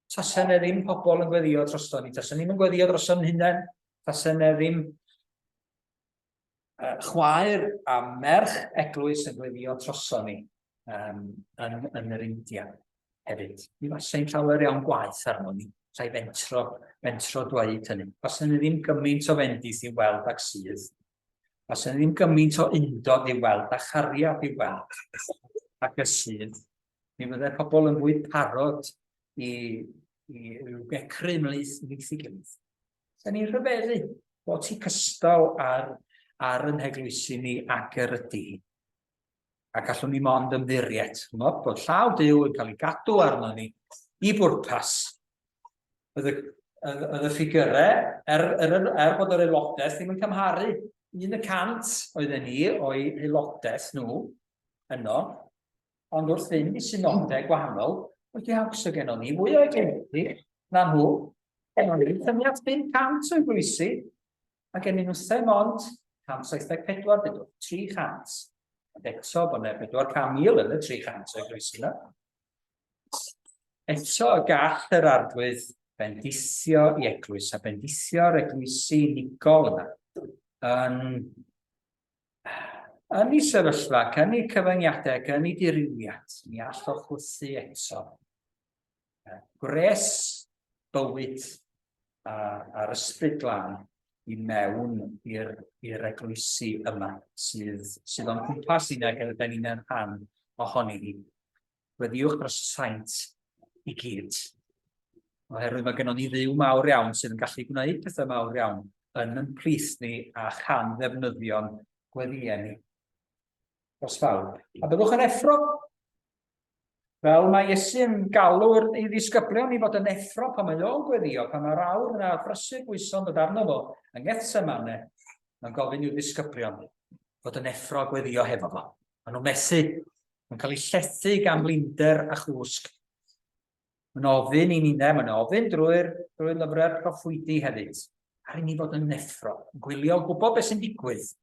Speaker 1: Tasa yna ddim pobl yn gweddio drosto ni, tasa ni'n gweddio droso'n hunain, tasa yna ddim chwaer a merch eglwys yn gweddio droso ni yn, yn yr India hefyd. Mi fasai'n llawer iawn gwaith arno ni, sa'i fentro, fentro dweud hynny. Fasai ni ddim gymaint o fendith i weld ag sydd. Fasai ni ddim gymaint o undod i weld a chariad i weld ac y sydd. Mi fyddai pobl yn fwy parod i, i ryw gecru ymhlith ymhlith ei gilydd. Da ni'n rhyfeddu bod ti cystal ar, ar yn heglwysi ni ac yr ydy hi. A gallwn ni mond ymddiried, ch'mod, bod llaw Duw yn cael ei gadw arno ni i bwrpas. Oedd y, oedd y ffigyrau, er, er, er bod yr aelodaeth ddim yn cymharu, 1% oedden ni o'i aelodaeth nhw yno, Ond wrth fynd i synodau gwahanol, wedi haws o gennon ni fwy o eglwysi na nhw. Gennon ni syniad 500 o eglwysi, a gennyn nhw ddim ond 174, dydw, 300. Ond eto, bod yna 400,000 yn y 300 o eglwysi yna. Eto y gall yr arglwydd bendithio i eglwys a bendithio'r eglwysi unigol yna yn Yn ei sefyllfa, ac yn ei cyfyngiadau, ac yn ei dirywiad, mi all o chwythu eto. Gwres bywyd a'r ysbryd glân i mewn i'r eglwysi yma sydd, sydd o'n cwmpas ni ac ydyn ni'n rhan ohoni hi. Gweddïwch dros y saint i gyd. Oherwydd mae gennon ni dduw mawr iawn sydd yn gallu gwneud pethau mawr iawn yn yn plith ni a chan ddefnyddio'n gweddïau ni. Dros bawb. A byddwch yn effro. Fel mae Iesu'n galw'r ei ddisgyblion i fod yn effro pan mae o'n gweddio, pan mae'r awr yna brysur bwyso'n dod arno fo yng Ngethsemane, mae'n gofyn i'w ddisgyblion fod yn effro a gweddio hefo fo. Maen nhw'n methu. Mae'n cael ei llethu gan flinder a chwsg. Mae'n ofyn i ninnau, mae'n ofyn drwy'r drwy lyfrau'r proffwydi hefyd, ar i ni fod yn neffro, yn gwylio, gwybod beth sy'n digwydd,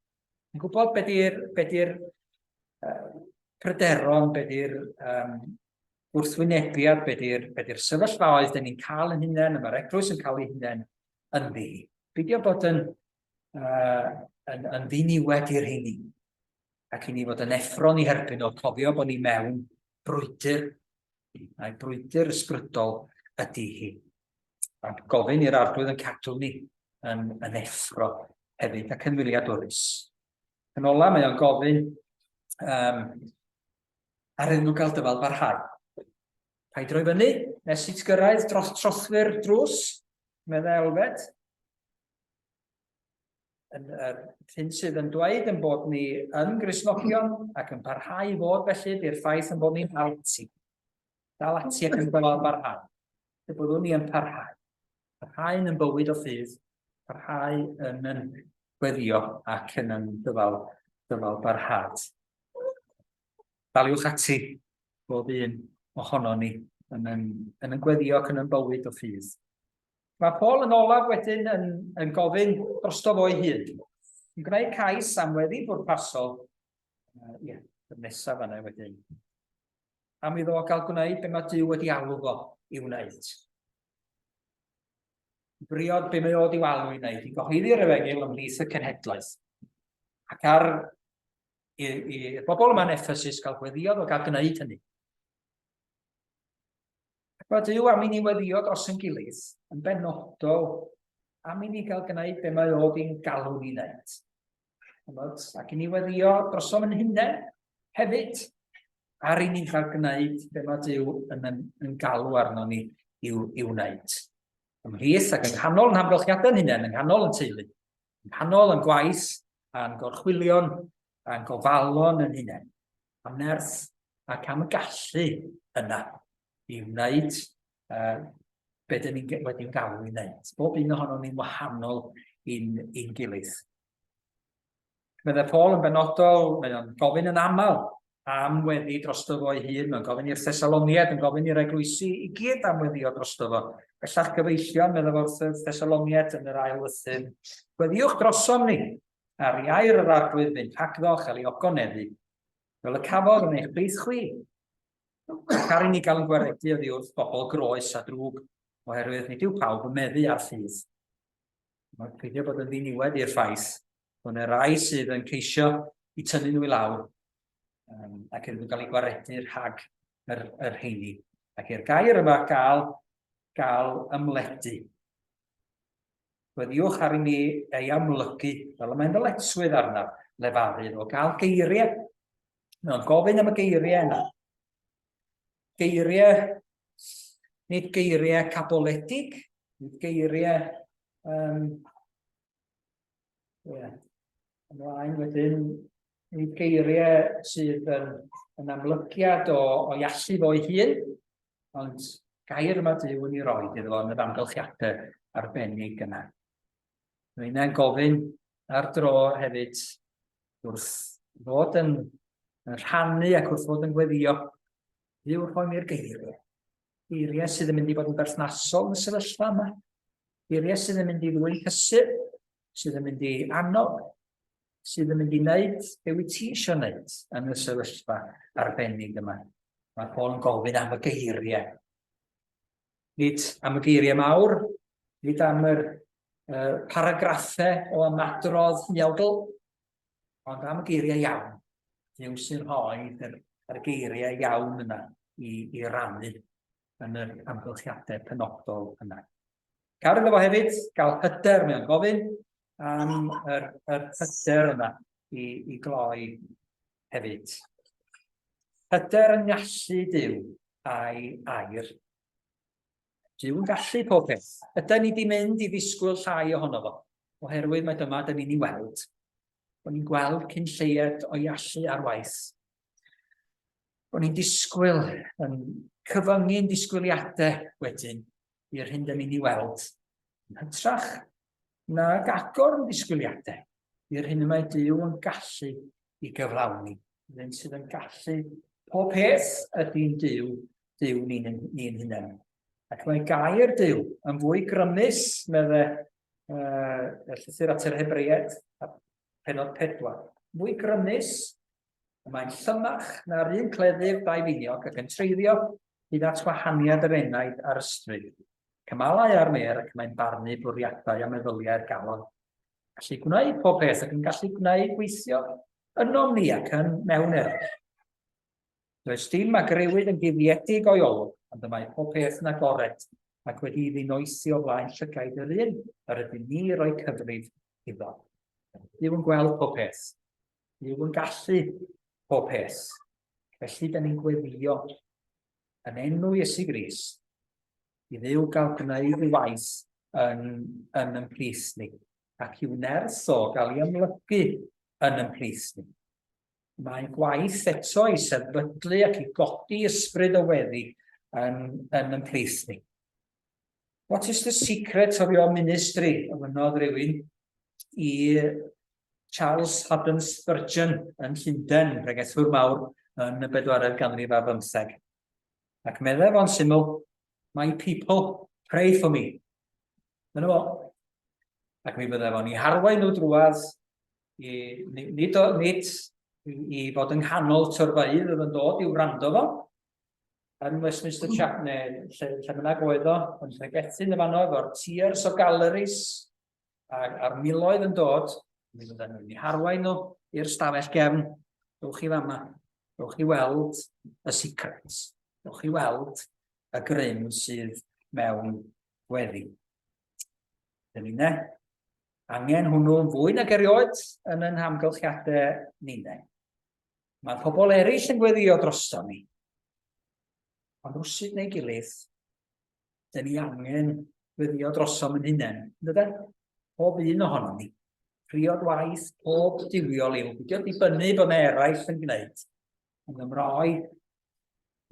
Speaker 1: yn gwybod beth di'r be di'r pryderon, beth di'r um, wrthwynebiad, beth di'r be di'r sefyllfaoedd dyn ni'n cael yn hunain, y mae'r eglwys yn cael ei hunain ynddi. Beidio bod yn, uh, yn, yn ddiniwed i'r rheini ac i ni fod yn effro'n i herbyn o cofio bod ni mewn brwydr, a'i brwydr ysbrydol ydy hi. A gofyn i'r arglwydd yn cadw ni yn, yn effro hefyd ac yn wyliadwrus. Yn ola, mae o'n gofyn um, ar iddyn nhw gael dyfal barhau. Paid roi fyny nes i ti gyrraedd dros trothwy'r drws, meddai Elfed. yn yr hyn sydd yn dweud yn bod ni yn Gristnogion ac yn parhau i fod felly, di'r ffaith yn bod ni'n dal ati. Dal ati ac yn dyfal barhau. Y byddwn ni yn parhau. Parhau yn bywyd o ffydd, parhau yn yn gweddio ac yn yn dyfal, dyfal barhad. Daliwch ati bob un ohono ni yn yn, yn, yn gweddio ac yn yn bywyd o ffydd. Mae Paul yn olaf wedyn yn, yn gofyn drosto fo'i hun. Yn gwneud cais am weddi bwrpasol. Uh, yeah, y nesaf yna wedyn. Am iddo gael gwneud be mae Duw wedi alw fo i wneud. Briod be mae o wedi alw i wneud, i gyhoeddi'r efengyl ymhlith y cenhedlaeth. Ac ar i'r bobl yma yn Ephesus gael gweddïo o gael gwneud hynny. Ac mae Duw am i ni weddio dros yn gilydd, yn benodol, am i ni gael gwneud be mae o di'n galw ni wneud. Ac i ni weddio drosom yn hunain hefyd, ar i ni gael gwneud be mae Duw yn, yn, yn galw arno ni i'w, i'w wneud. Ymhlith ac yng nghanol yn hamgylchiadau'n hunain, yng nghanol yn teulu, yng nghanol yn gwaith a'n gorchwylion a'n gofalon yn hunain. Am nerth ac am y gallu yna i wneud uh, be dyn ni'n wedi'n galw i wneud. Bob un ohono ni'n wahanol i'n, i'n gilydd. Meddai Paul yn benodol, mae o'n gofyn yn aml am weddi drosto fo ei hun, mae'n gofyn i'r Thessaloniaid, yn gofyn i'r eglwysi i gyd am weddio drosto fo. Bellach gyfeillion, meddai fo wrth y Thessaloniaid yn yr ail lythyr, gweddiwch drosom ni, ar i air yr arglwydd fynd rhagddo chael ei ogoneddu, fel y cafodd yn eich plith chwi. Ac ar i ni gael yn gwaredu oddi wrth bobl groes a drwg. Oherwydd nid yw pawb yn meddu ar ffydd. Mae'n peidio bod yn ddiniwed i'r ffaith bod yna rai sydd yn ceisio i tynnu nhw i lawr ac iddyn nhw gael eu gwaredu rhag yr rheini. Ac i'r gair yma gael ymledu. Gweddïwch ar i mi ei amlygu, fel y mae'n ddyletswydd arnaf lefaru o gael geiriau. Mae'n gofyn am y geiriau yna. Geiriau, nid geiriau caboledig, nid geiriau, yeah, ymlaen wedyn, nid geiriau sydd yn amlygiad o'i allu fo'i hun, ond gair yma Duw yn ei roi iddo fo yn yr amgylchiadau arbennig yna. Mae hynna'n gofyn ar dro hefyd wrth fod yn rhannu ac wrth fod yn gweddio. Dduw rhoi mi'r geiriau. Geiriau sydd yn mynd i fod yn berthnasol yn y sefyllfa yma. Geiriau sydd yn mynd i ddwyn cysur, sydd yn mynd i annog, sydd yn mynd i wneud be wyt ti eisiau wneud yn y sefyllfa arbennig yma. Mae Paul yn gofyn am y geiriau. Nid am y geiriau mawr, nid am yr paragraffau o ymadrodd huawdl, ond am y geiriau iawn. Duw sy'n rhoi yr geiriau iawn yna i rannu yn yr amgylchiadau penodol yna. Cael iddo fo hefyd gael hyder, mae'n gofyn am yr hyder yna i gloi hefyd. Hyder yng ngallu Duw a'i air. Duw yn gallu pob peth. Ydy ni wedi mynd i ddisgwyl llai ohono fo, oherwydd mae dyma dyn ni'n ei weld. Bod ni'n gweld cyn lleied o'i allu ar waith. Bod ni'n disgwyl, yn cyfyngu'n disgwyliadau wedyn i'r hyn dyn ni'n ei weld. Yn hytrach nag agor yn disgwyliadau i'r hyn y mae Duw yn gallu i gyflawni. Yr un sydd yn gallu pob peth ydy'n Duw, Duw ni'n ni hunain. Ac mae gair Duw yn fwy grymus, medde y llythyr at yr Hebreiaid, penod 4. Fwy grymus, y mae'n llymach na'r un cleddyf daufiniog ac yn treiddio hyd at wahaniad yr enaid a'r ysbryd. Cymalau a'r mêr ac mae'n barnu bwriadau a meddyliau'r galon. Gallu gwneud pob peth ac yn gallu gwneud gweithio ynom ni ac yn mewn eraill. Does dim a grëwyd yn guddiedig o'i olwg, ond y mae pob peth yn agored ac wedi iddi noesi o flaen llygaid yr un yr ydym ni i roi cyfrif iddo. Duw yn gweld pob peth. Duw yn gallu pob peth. Felly, da ni'n gweddio yn enw Iesu Grist i Dduw gael gwneud ei waith yn yn plith ni ac i'w nerth o gael ei amlygu yn yn plith ni. Mae gwaith eto i sefydlu ac i godi ysbryd o weddi yn yn plith ni. What is the secret of your ministry? Ofynnodd rhywun i Charles Haddon Spurgeon yn Llundain, pregethwr mawr yn y bedwaredd ganrif ar bymtheg. Ac meddai fo'n syml, my people pray for me. Dyna fo. Ac mi fyddai fo'n i harwain nhw drwadd, i, nid, nid i fod yng nghanol tyrfaoedd oedd yn dod i'w wrando fo, yn Westminster Chapel, neu lle bynnag oedd o, yn pregethu yn y fanno, efo'r tiers o galleries, a'r miloedd yn dod, mi fydden nhw'n eu harwain nhw i'r stafell gefn, dewch i fama, dewch i weld y secrets, dewch i weld y grym sydd mewn gweddi. Dyn ni'n angen hwnnw yn fwy nag erioed yn ein hamgylchiadau ninnau. Mae pobl eraill yn gweddio drosto ni. Ond rwsut neu gilydd, dyn ni angen gweddio drosom yn hunain. Yndyden? Pob un ohonom ni. Priod waith, pob duwiol yw. Beidio dibynnu bod yna eraill yn gwneud. Ond ymroi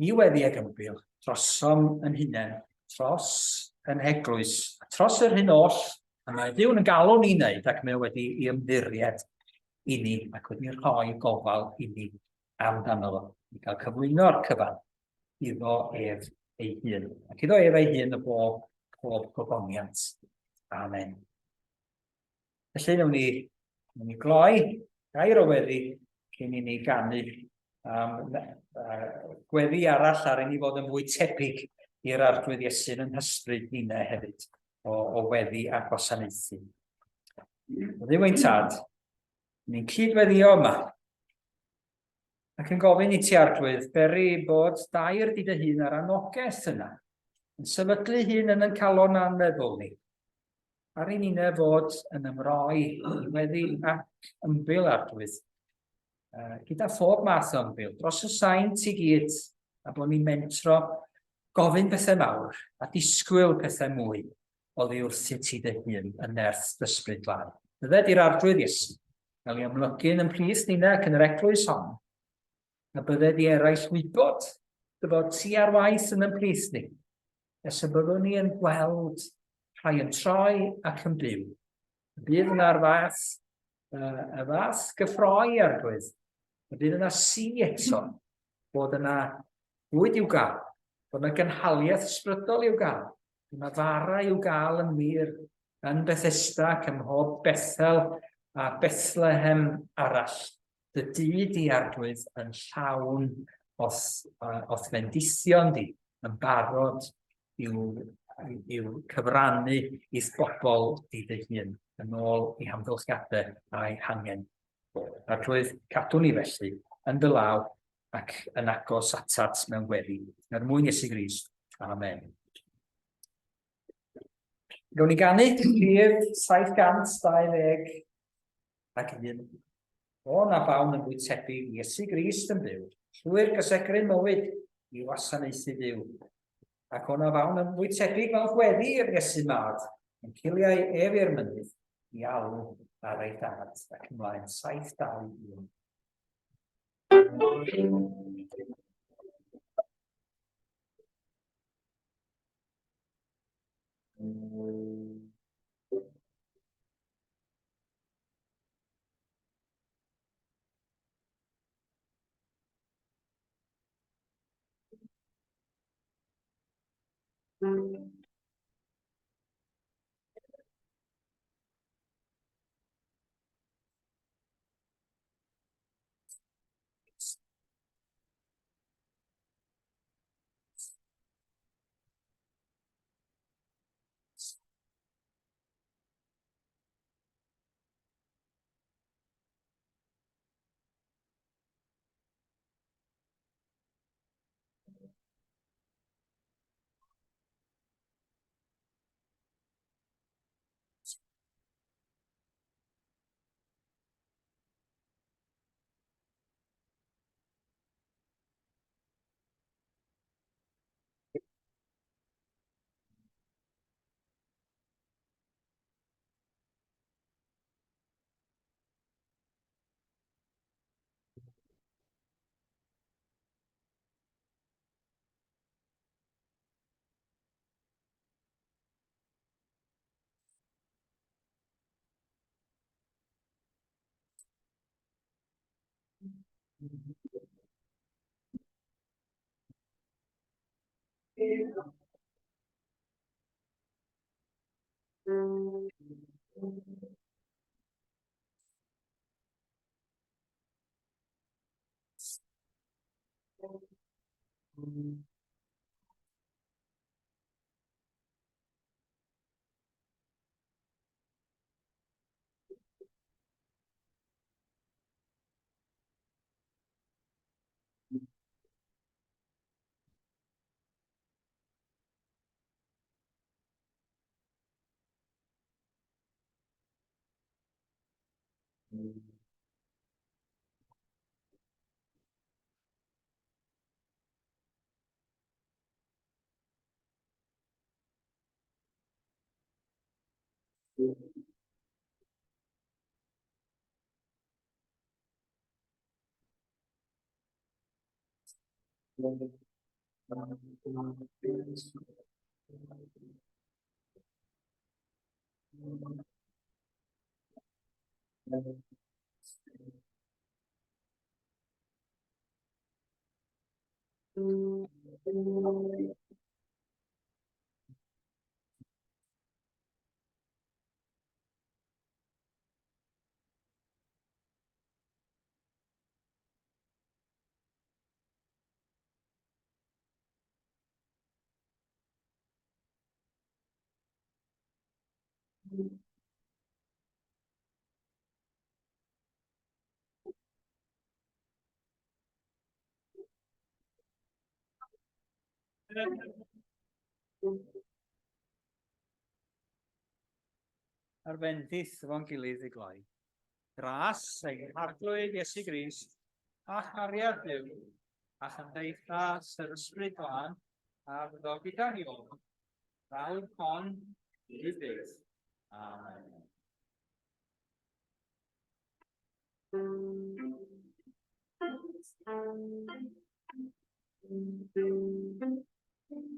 Speaker 1: ni weddi ag ymbil drosom yn hunain, tros yn heglwys, a tros yr hyn oll y mae Duw yn galw ni wneud ac mae o wedi i ymddiried i ni ac wedi rhoi gofal i ni amdano fo, i gael cyflwyno'r cyfan iddo ef ei hun. Ac iddo ef ei hun y bo pob gogoniant. Amen. Felly, wnawn ni gloi gair o weddi cyn i ni ganu gweddi arall ar i ni fod yn fwy tebyg i'r Arglwydd Iesu yn hysbryd ninne hefyd o, o weddi a gwasanaethu. Dduw ein tad, ni'n cyd-weddio yma, ac yn gofyn i ti Arglwydd beri bod dair di dy hun a'r anogaeth yna, yn sefydlu hun yn yn calon a'n meddwl ni, ar ein unau fod yn ymroi i weddi ac ymbil Arglwydd, gyda phob math o ymbil, dros y saint i gyd, a bod ni'n mentro gofyn pethau mawr a disgwyl pethau mwy oddi wrthyt ti dy hun yn nerth d'ysbryd glân. Bydded i'r Arglwydd Iesu gael ei amlygu yn ymhlith ninna ac yn yr eglwys hon, a bydded i eraill wybod dy fod ti ar waith yn ymhlith ni, nes y byddwn ni yn gweld rhai yn troi ac yn byw. Y bydd yna'r fath, y fath gyffroi, Arglwydd, y bydd yna si eto, bod yna fwyd i'w gael, bod yna gynhaliaeth ysbrydol i'w gael, bod yna fara i'w gael yn wir yn Bethesda ac ym mhob Bethel a Bethlehem arall. Dy dŷ di, Arglwydd, yn llawn o'th, o'th fendithion di, yn barod i'w, i'w cyfrannu i'th bobl di dy hun, yn ôl i hamgylchiadau a'i hangen. Arglwydd, cadw ni felly yn dy law ac yn agos atat mewn gweddi, er mwyn Iesu Grist. Amen. Gawn ni ganu rhif 720 ac un. O na bawn yn fwy tebyg i Iesu Grist yn byw, llwyr gysegryn mywyd i wasanaethu Duw. Ac o na fawn yn fwy tebyg mewn gweddi i'r Iesu mad, yn ciliau ef i'r mynydd, i alw ar ei dad, ac ymlaen 721. Ar fendith efo'n gilydd i gloi. Gras ein Harglwydd Iesu Grist, a chariad Duw, a chymdeithas yr Ysbryd Glân, a fyddo gyda ni oll, fawr hon, i byth. Amen.